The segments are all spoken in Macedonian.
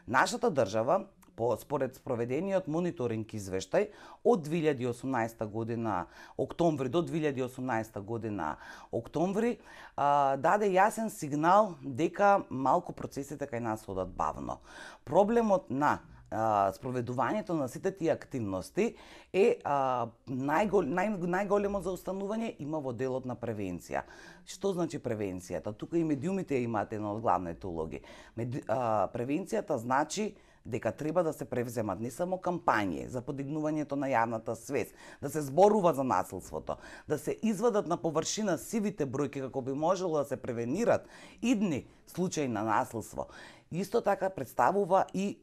Нашата држава, според спроведениот мониторинг извештај од 2018 година октомври до 2018 година октомври, даде јасен сигнал дека малку процесите кај нас одат бавно. Проблемот на спроведувањето на сите тие активности е најголемо заустанување има во делот на превенција. Што значи превенцијата? Тука и медиумите имаат една од главните улоги. Превенцијата значи дека треба да се превземат не само кампањи за подигнувањето на јавната свест, да се зборува за насилството, да се извадат на површина сивите бројки како би можело да се превенират идни случаи на насилство. Исто така представува и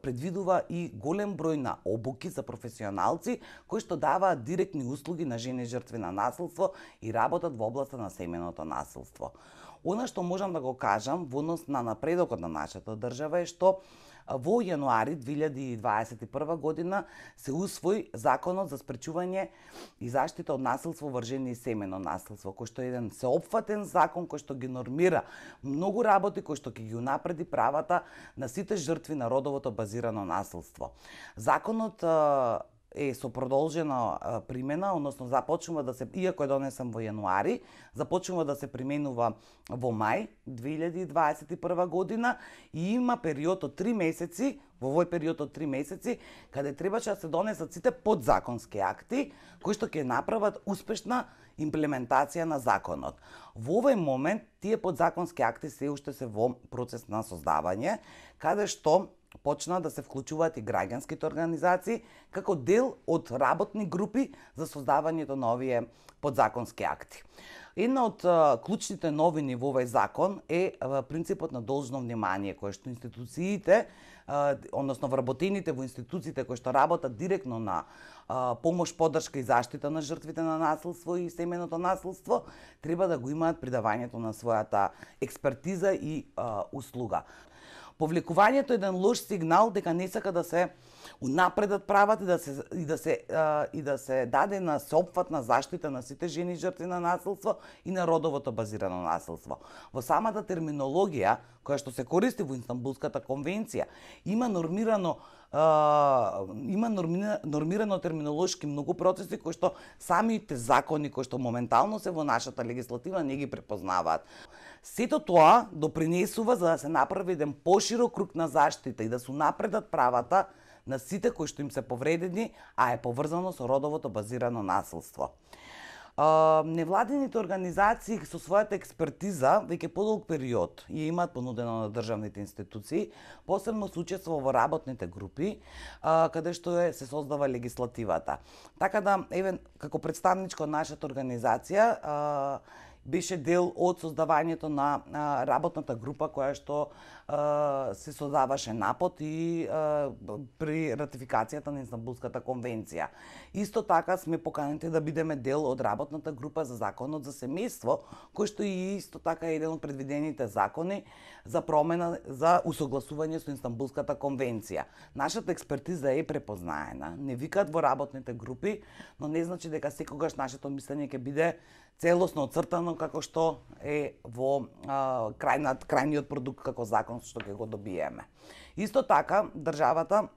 предвидува и голем број на обуки за професионалци кои што даваат директни услуги на жени жртви на насилство и работат во областа на семејното насилство. Она што можам да го кажам во однос на напредокот на нашата држава е што во јануари 2021 година се усвои Законот за спречување и заштита од насилство врз жени и семејно насилство, кој што е еден сеопфатен закон кој што ги нормира многу работи кои што ќе ги унапреди правата на сите жртви на родовото базирано насилство. Законот е со продолжена примена, односно започнува да се, иако е донесен во јануари, започнува да се применува во мај 2021 година и има период од 3 месеци, во овој период од 3 месеци, каде требаше да се донесат сите подзаконски акти кои што ќе направат успешна имплементација на законот. Во овој момент тие подзаконски акти се уште се во процес на создавање, каде што почна да се вклучуваат и граѓанските организации како дел од работни групи за создавањето на овие подзаконски акти. Една од клучните новини во овој закон е принципот на должно внимание, кој што институциите, односно вработените во институциите кои што работат директно на помош, поддршка и заштита на жртвите на насилство и семејното насилство, треба да го имаат при давањето на својата експертиза и услуга. Повлекувањето е еден лош сигнал дека не сака да се унапредат правата и да се даде на сеопфатна заштита на сите жени жртви на насилство и на родовото базирано насилство. Во самата терминологија која што се користи во Истанбулската конвенција има нормирано терминолошки многу процеси кои што самите закони кои што моментално се во нашата легислатива не ги препознаваат. Сето тоа допринесува за да се направи еден поширок круг на заштита и да се унапредат правата на сите кои што им се повредени, а е поврзано со родовото базирано насилство. Невладините организации со својата експертиза веќе подолг период ја имаат понудено на државните институции, посебно се учествува во работните групи, каде што се создава легислативата. Така да, како представничка од нашата организација, беше дел од создавањето на работната група која што се создаваше напод и при ратификацијата на Истанбулската конвенција. Исто така сме поканети да бидеме дел од работната група за законот за семејство, кој што и исто така е еден од предвидените закони за промена за усогласување со Истанбулската конвенција. Нашата експертиза е препознаена, не викаат во работните групи, но не значи дека секогаш нашето мислење ќе биде целосно оцртано како што е во крајниот продукт како закон што ќе го добиеме. Исто така, државата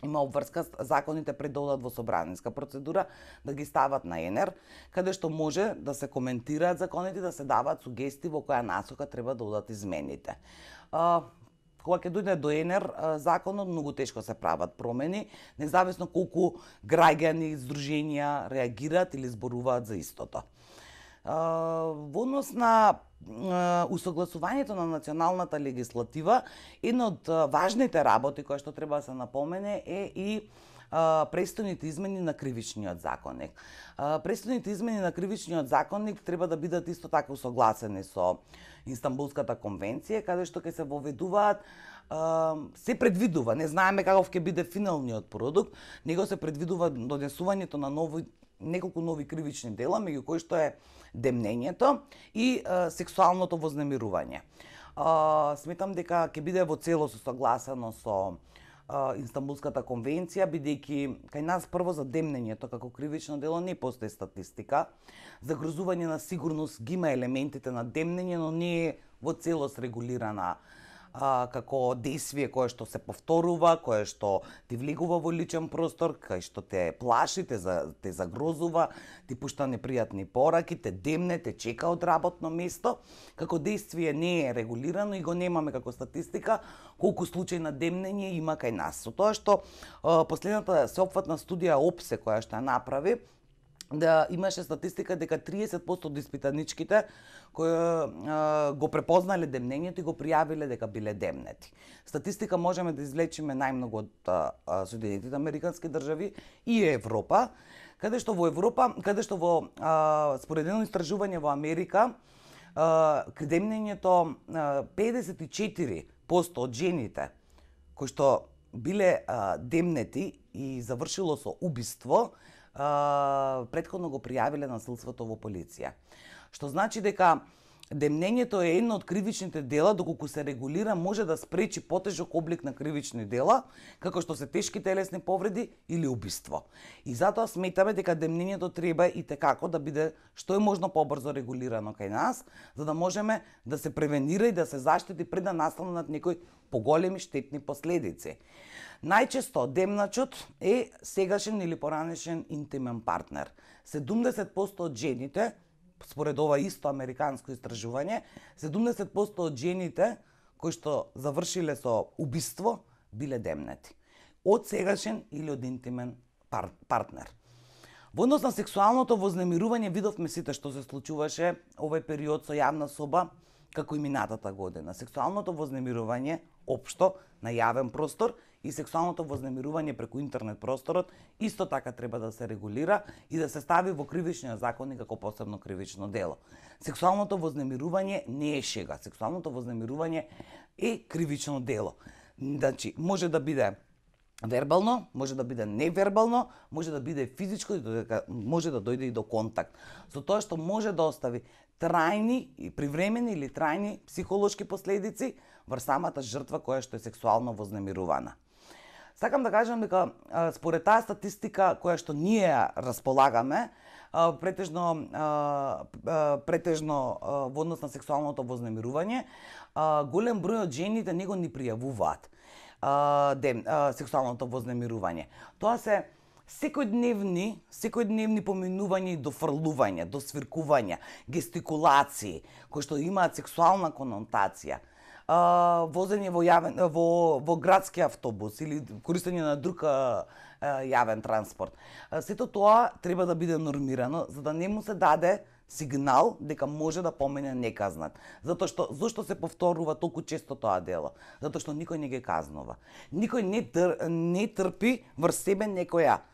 има обврска законите пред да одат во собранинска процедура да ги стават на ЕНЕР, каде што може да се коментираат законите, да се даваат сугестии во која насока треба да одат измените. Кога ќе дојде до ЕНЕР законот, многу тешко се прават промени, независно колку граѓани, здруженија реагираат или зборуваат за истото. Во однос на усогласувањето на националната легислатива, една од важните работи која што треба да се напомене е и престојните измени на кривичниот законник. Престојните измени на кривичниот законник треба да бидат исто така усогласени со Истанбулската конвенција, каде што ќе се воведуваат се предвидува, не знаеме каков ќе биде финалниот продукт, него се предвидува донесувањето на неколку нови кривични дела, меѓу кои што е демнењето и сексуалното вознемирување. Сметам дека ќе биде во целост согласено со Истанбулската конвенција, бидејќи кај нас прво за демнењето како кривично дело не постои статистика. Загрозување на сигурност ги има елементите на демнење, но не е во целост регулирана како действие кое што се повторува, кое што ти влегува во личен простор, кај што те плаши, те загрозува, ти пушта непријатни пораки, те демне, те чека од работно место, како действие не е регулирано и го немаме како статистика колку случаи на демнење има кај нас. Со тоа што последната сеопфатна студија ОПСЕ која што ја направи, да имаше статистика дека 30% од испитаничките кои го препознале демнењето и го пријавиле дека биле демнети. Статистика можеме да извлечеме најмногу од Соединетите американски држави и Европа, каде што според едно истражување во Америка, демнењето 54% од жените кои што биле демнети и завршило со убиство, претходно го пријавиле насилството во полиција. Што значи дека демнењето е едно од кривичните дела, доколку се регулира, може да спречи потежок облик на кривични дела, како што се тешки телесни повреди или убиство. И затоа сметаме дека демнењето треба и текако да биде што е можно побрзо регулирано кај нас, за да можеме да се превенира и да се заштити пред да настанат некои поголеми штетни последици. Најчесто демначот е сегашен или поранешен интимен партнер. 70% од жените, според ова исто американско истражување, 70% од жените кои што завршиле со убиство биле демнети. Од сегашен или од интимен партнер. Во однос на сексуалното вознемирување видовме сите што се случуваше овој период со јавна соба, како и минатата година. Сексуалното вознемирување општо на јавен простор и сексуалното вознемирување преку интернет просторот исто така треба да се регулира и да се стави во кривичниот законник како посебно кривично дело. Сексуалното вознемирување не е шега. Сексуалното вознемирување е кривично дело. Значи, може да биде вербално, може да биде невербално, може да биде физичко и може да дојде и до контакт. Со тоа што може да остави трајни, привремени или трајни психолошки последици врз самата жртва која што е сексуално вознемирувана. Сакам да кажам дека според таа статистика која што ние располагаме, претежно во однос на сексуалното вознемирување, голем број од жените не го ни пријавуваат сексуалното вознемирување. Тоа се секојдневни поминувања и дофрлување, досвиркувања, гестикулации, кои што имаат сексуална конотација, возење во градски автобус или користење на друг јавен транспорт. Сето тоа треба да биде нормирано, за да не му се даде сигнал дека може да помине неказнат. Зошто се повторува толку често тоа дело? Затоа што никој не ги казнува. Никој не трпи врз себе некоја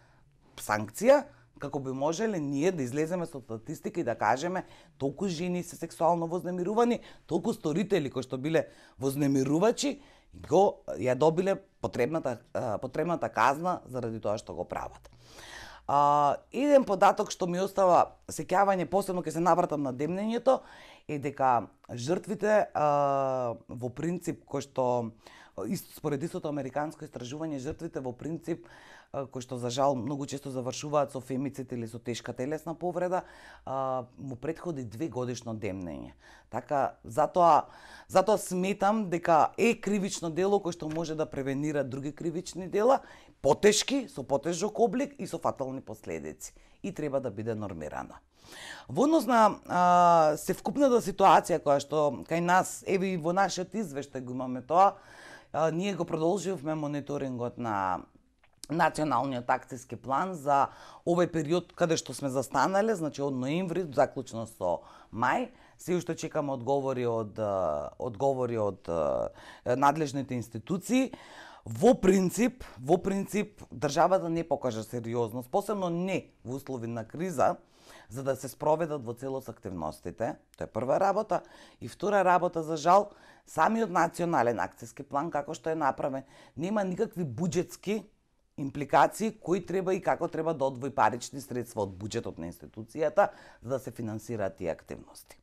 санкција, како би можеле ние да излеземе со статистика и да кажеме толку жени се сексуално вознемирувани, толку сторители кои што биле вознемирувачи ја добиле потребната казна заради тоа што го прават. Еден податок што ми остава сеќавање, посебно ќе се навратам на демнењето, е дека жртвите во принцип кој што според истото американско истражување, жртвите во принцип кои што за жал многу често завршуваат со фемицид или со тешка телесна повреда, му претходи 2-годишно демнење. Така, затоа сметам дека е кривично дело кој што може да превенира други кривични дела, потешки, со потежок облик и со фатални последици. И треба да биде нормирана. Во однос на севкупната ситуација која што кај нас, еве и во нашиот извештај го имаме тоа, ние го продолживме мониторингот на националниот акцијски план за овој период каде што сме застанале, значи од ноември заклучно со мај. Се уште чекаме одговори од надлежните институции. Во принцип, државата не покажа сериозност, посебно не во услови на криза, за да се спроведат во целост активностите. Тоа е прва работа. И втора работа, за жал, самиот национален акцијски план, како што е направен, нема никакви буџетски импликации кои треба и како треба да одвои парични средства од буџетот на институцијата за да се финансираат тие активности.